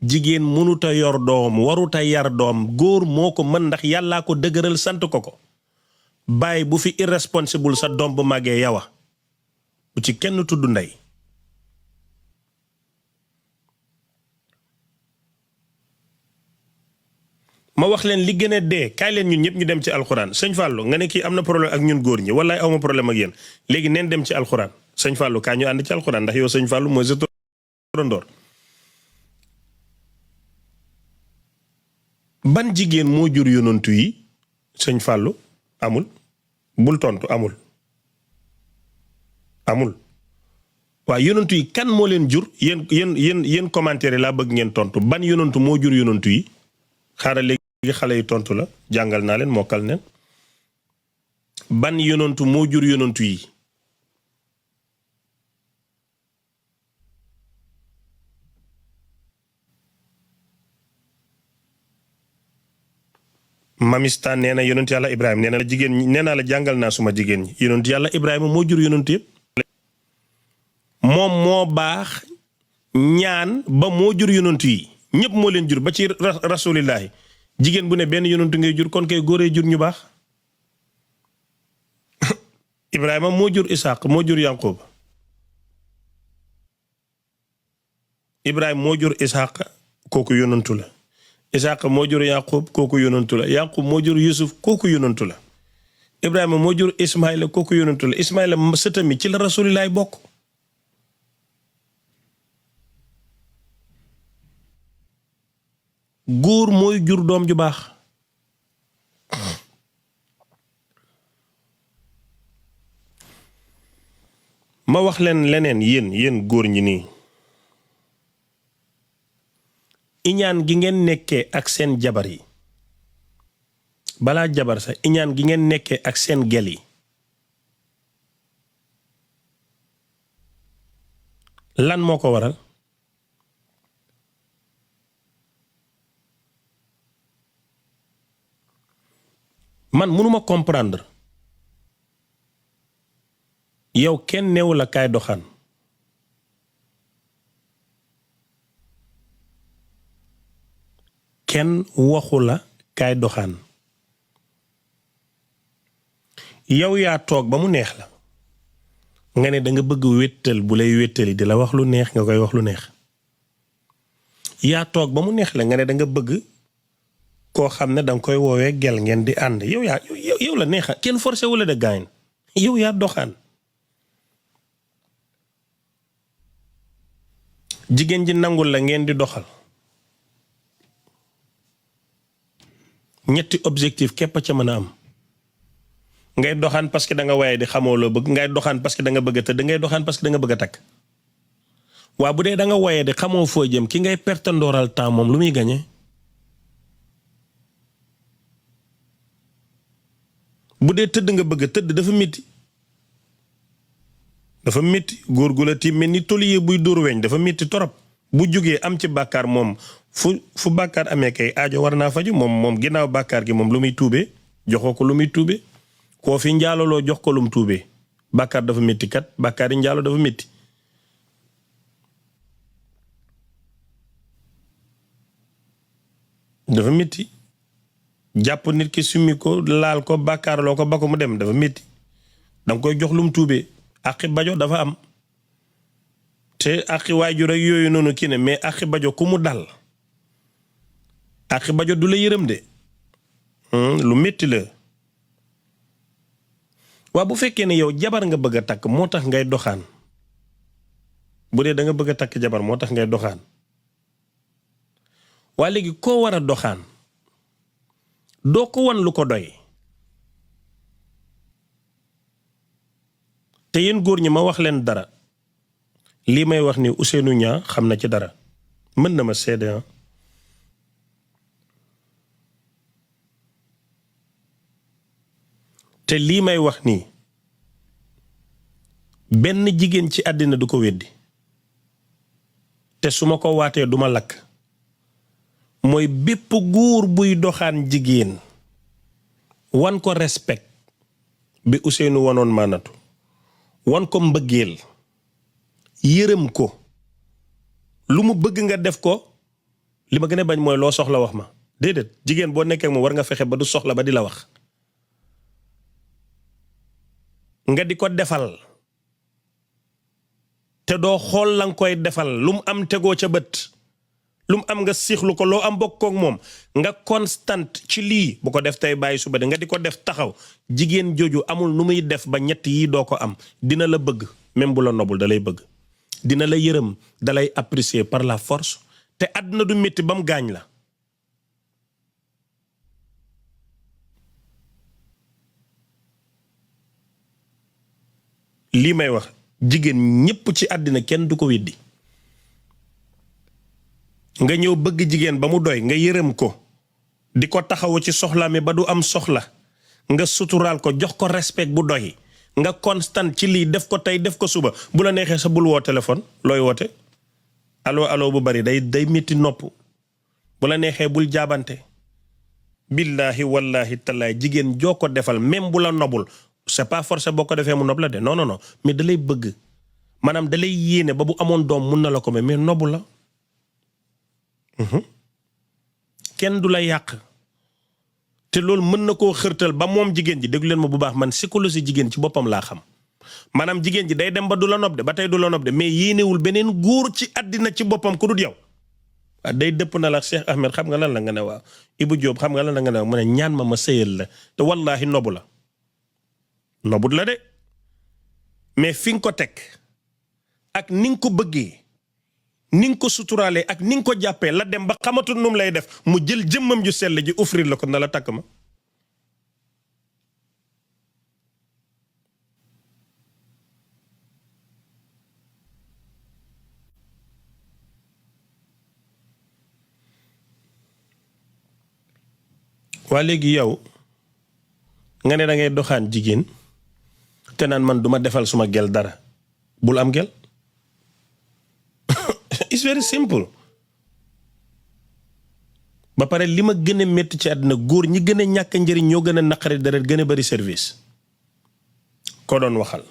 jigéen mënuta yor doom waruta yar doom góor moo ko mën ndax yàllaa ko dëgëral sant ko bàyyi bu fi irresponsible sa doom bu màggee yawa bu ci kenn tudd ndey ma wax leen li gën a dee kaay leen ñun ñëpp ñu dem ci alxuraan sëñ Fallou nga ne kii am na problème ak ñun góor ñi wallaay awma problème ak yéen léegi neen dem ci alxuraan sëñ Fallou kaa ñu ànd ci alxuraan ndax yow sëñ Fallou mooy sa turandoor ban jigéen moo jur yonantu yi sëñ Fallou amul bul tontu amul waaw yonantu yi kan moo leen jur yéen commentaire laa bëgg ngeen tontu ban yonantu moo jur yonantu yi xaaral léegi xale yi tontu la jàngal naa leen mokkal neen ban yonantu moo jur yonantu yi mamista nee na yonantu yàlla Ibrahima nee na la jigéen ñi nee naa la jàngal naa suma jigéen ñi yonantu yàlla Ibrahima moo jur yonantu yëpp moom moo baax ñaan ba moo jur yonantu yi ñëpp moo leen jur ba ci rasulillahi jigéen bu ne benn yonantu ngay jur kon kay góoree jur ñu baax Ibrahima moo jur Isaaq moo jur Yanqub Ibrahima moo jur Isaaq kooku yonantu la Isaaq moo jur Yaqub kooku yonantu la Yaqub moo jur Yusuf kooku yonantu la Ibrahima moo jur Ismaïla kooku yonantu la Ismaïla sëtami ci la rasulillahi bokk góor mooy jur doom ju baax ma wax leen leneen yéen góor ñi nii iñaan gi ngeen nekkee ak seen jabar yi balaa jabar sax iñaan gi ngeen nekkee ak seen gel yi lan moo ko waral man mënuma comprendre yow kenn neewu la kaay doxaan kenn waxu la kaay doxaan yow yaa toog ba mu neex la nga ne danga bëgg wéttal bu lay wéttali di la wax lu neex nga koy wax lu neex yaa toog ba mu neex la nga ne danga bëgg koo xam ne danga koy woowee gel ngeen di ànd yow la neexa kenn forcé wala de gaañ yow yaa doxaan jigéen ji nangul la ngeen di doxal ñetti objectif képp ca mën a am ngay doxaan parce que da nga waaye di xamoo loo bëgg ngay doxaan parce que da nga bëgg a tëdd ngay doxaan parce que da nga bëgg a takk waa bu dee da nga waaye di xamoo foo jëm ki ngay perte ndooral temps moom lu muy gañe bu dee tëdd nga bëgg tëdd dafa métti góor gu la tiim mel ni tolier buy dóor weñ dafa métti torop bu jógee am ci bàkkaar moom fu bàkkaar amee kay aajo war naa faju moom ginnaaw bàkkaar gi moom lu muy tuubee joxoo ko lu muy tuubee koo fi njaaloloo jox ko lu mu tuubee bàkkaar dafa métti kat bàkkaar yi njaalo dafa métti dafa métti jàpp nit ki summi ko laal ko bàkkaarloo ko ba ko mu dem dafa métti danga koy jox lu mu tuubee àqi bajo dafa am te àqi waajur ak yooyu noonu kii ne mais àqi bajo ku mu dal àqi bajo du la yërëm de lu métti la waa bu fekkee ne yow jabar nga bëgg a takk moo tax ngay doxaan bu dee da nga bëgg a takk jabar moo tax ngay doxaan waa léegi koo war a doxaan doo ko wan lu ko doy te yéen góor ñi ma wax leen dara lii may wax ni Ousseynou Niang xam na ci dara mën na ma seede te lii may wax nii benn jigéen ci àddina du ko weddi te su ma ko waatee duma lakk mooy bépp góor buy doxaan jigéen wan ko respect bi Ousseynou wanoon maanatu wan ko mbëggeel yërëm ko lu mu bëgg nga def ko li ma gën a bañ mooy loo soxla wax ma déedéet jigéen boo nekkee moom war nga fexe ba du soxla ba di la wax nga di ko defal te doo xool la nga koy defal lu mu am tegoo ca bët lu mu am nga siixlu ko loo am bokk koog moom nga constant ci lii bu ko def tey bàyyi suba de nga di ko def taxaw jigéen jooju amul nu muy def ba ñett yii doo ko am dina la bëgg même bu la nobul da lay bëgg dina la yërëm da lay apprécier par la force te àdduna du métti ba mu gaañ la lii may wax jigéen ñépp ci àddina kenn du ko weddi nga ñëw bëgg jigéen ba mu doy nga yërëm ko di ko taxawu ci soxla mi ba du am soxla nga suturaal ko jox ko respect bu doy nga constant ci lii def ko tey def ko suba bu la neexee sa bul woo téléphone looy woote allo bu bari day métti nopp bu la neexee bul jaabante billahi wallahi tallaay jigéen joo ko defal même bu la nobul c'est pas forcé boo ko defee mu nob la de non mais da lay bëgg maanaam da lay yéene ba bu amoon doom mun na la ko mais nobu la kenn du la yàq te loolu mën na koo xërtal ba moom jigéen ji déglu leen ma bu baax man psychologie jigéen ci boppam laa xam maanaam jigéen ji day dem ba du la nob de ba tey du la nob de mais yéenewul beneen góor ci àddina ci boppam ku dul yow day dëpp na la Cheikh Ahmed xam nga lan la nga ne waaw Ibou Diop xam nga lan la nga ne waaw mu ne ñaan ma sëyal la te wallaahi nobu la nobut la de mais fi nga ko teg ak ni nga ko bëggee ni nga ko suturaalee ak ni nga ko jàppee la dem ba xamatul num lay def mu jël jëmmam ju sell ji offrir la ko na la takk ma waa léegi yow nga ne da ngay doxaan jigéen te naan man duma defal suma gel dara bul am gel it's very simple ba pare li ma gën a métti ci àddina góor ñi gën a ñàkk njëriñ ñoo gën a naqari deret gën a bari service ko doon waxal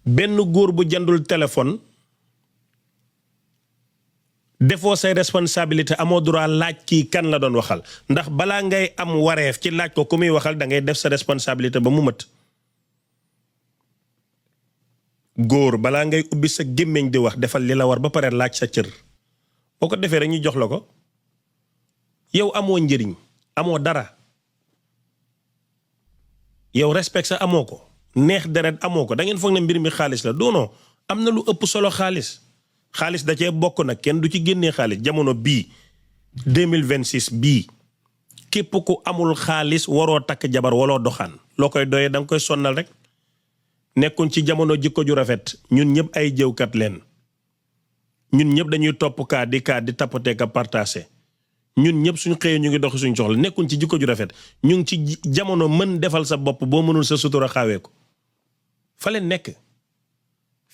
benn góor bu jëndul téléphone defoo say responsabilité amoo droit laaj kii kan la doon waxal ndax balaa ngay am wareef ci laaj ko ku muy waxal da ngay def sa responsabilité ba mu mët góor balaa ngay ubbi sa gémmiñ di wax defal li la war ba pare laaj sa cër boo ko defee rek ñu jox la ko yow amoo njëriñ amoo dara yow respect sa amoo ko neex deret amoo ko da ngeen foog ne mbir mi xaalis la doono am na lu ëpp solo xaalis da cee bokk nag kenn du ci génnee xaalis jamono bii 2026 bii képp ku amul xaalis waroo takk jabar waloo doxaan loo koy doyee da nga koy sonnal rek nekkuñ ci jamono jikko ju rafet ñun ñëpp ay jëwkat leen ñun ñëpp dañuy topp kaa di tapoter ka partager ñun ñëpp suñ xëyee ñu ngi doxi suñ soxla nekkuñ ci jikko ju rafet ñu ngi ci jamono mën defal sa bopp boo mënul sa sutura xawee ko fa leen nekk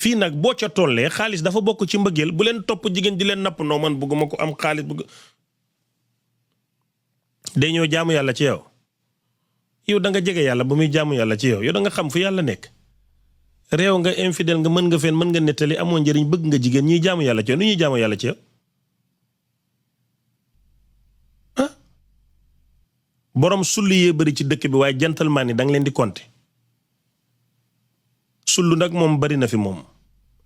fii nag boo ca tollee xaalis dafa bokk ci mbëggeel bu leen topp jigéen di leen napp noo man bëgguma ko am xaalis bëgg day ñëw jaamu yàlla ci yow da nga jege yàlla ba muy jaamu yàlla ci yow da nga xam fu yàlla nekk réew nga infidèle nga mën nga fen mën nga nettali amoo njëriñ bëgg nga jigéen ñuy jaamu yàlla ci yow nu ñuy jaamu yàlla ci yow borom sulli yee bari ci dëkk bi waaye gentleman yi da nga leen di compter sullu nag moom bari na fi moom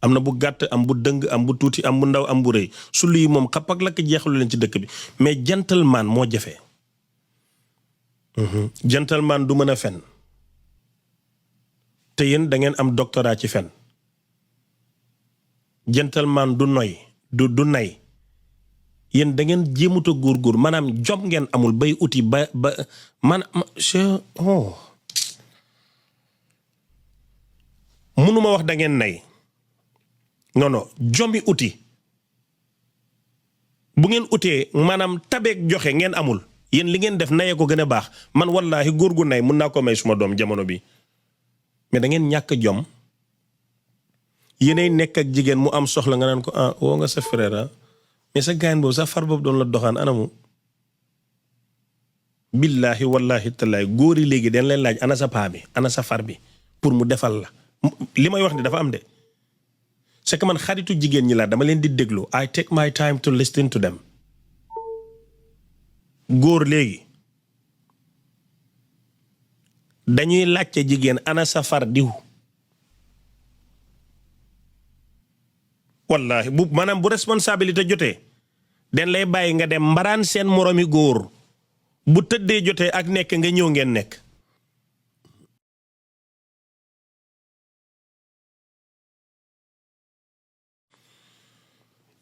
am na bu gàtt am bu dëng am bu tuuti am bu ndaw am bu rëy sullu yi moom xapp ak lakk jeexalu leen ci dëkk bi mais gentleman moo jafe gentleman du mën a fen te yéen da ngeen am doctorat ci fen gentleman du noy du nay yéen da ngeen jéemuta góor maanaam jom ngeen amul bay uti ba mënuma wax da ngeen nay non jomi uti bu ngeen utee maanaam tabeek joxe ngeen amul yéen li ngeen def nayee ko gën a baax man wallaahi góor gu nay mun naa ko may suma doom jamono bi mais da ngeen ñàkk jom yéenay nekk ak jigéen mu am soxla nga naan ko woo nga sa frère mais sa gaañ boobu sa far boobu doon la doxaan anamu billaahi wallaahi tallaay góor yi léegi dañ leen laaj ana sa paa bi ana sa far bi pour mu defal la li may wax ni dafa am de c'est que man xaritu jigéen ñi la dama leen di déglu I take my time to listen to them góor léegi dañuy laajte jigéen ana safar diw wallahi bu maanaam bu responsabilité jotee den lay bàyyi nga dem mbaraan seen moromi góor bu tëddee jotee ak nekk nga ñëw ngeen nekk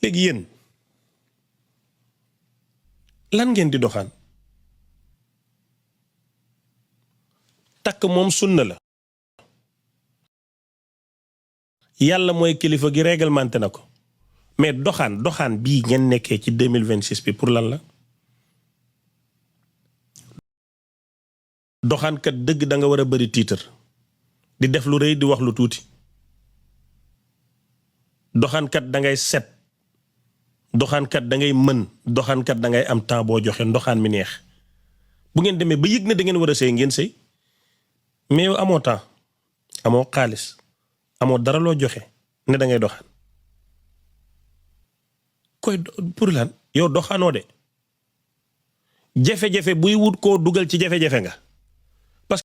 léegi yéen lan ngeen di doxaan takk moom sunna la yàlla mooy kilifa gi réglementé na ko mais doxaan bii ngeen nekkee ci 2026 bi pour lan la doxaankat dëgg da nga war a bari tiitar di def lu rëy di wax lu tuuti doxaankat da ngay set doxaankat da ngay mën doxaankat da ngay am temps boo joxe ndoxaan mi neex bu ngeen demee ba yëg ne da ngeen war a sëy ngeen sëy mais yow amoo temps amoo xaalis amoo dara loo joxe ne da ngay doxaan koy pour lan yow doxaanoo de jafe-jafe buy wut koo dugal ci jafe-jafe nga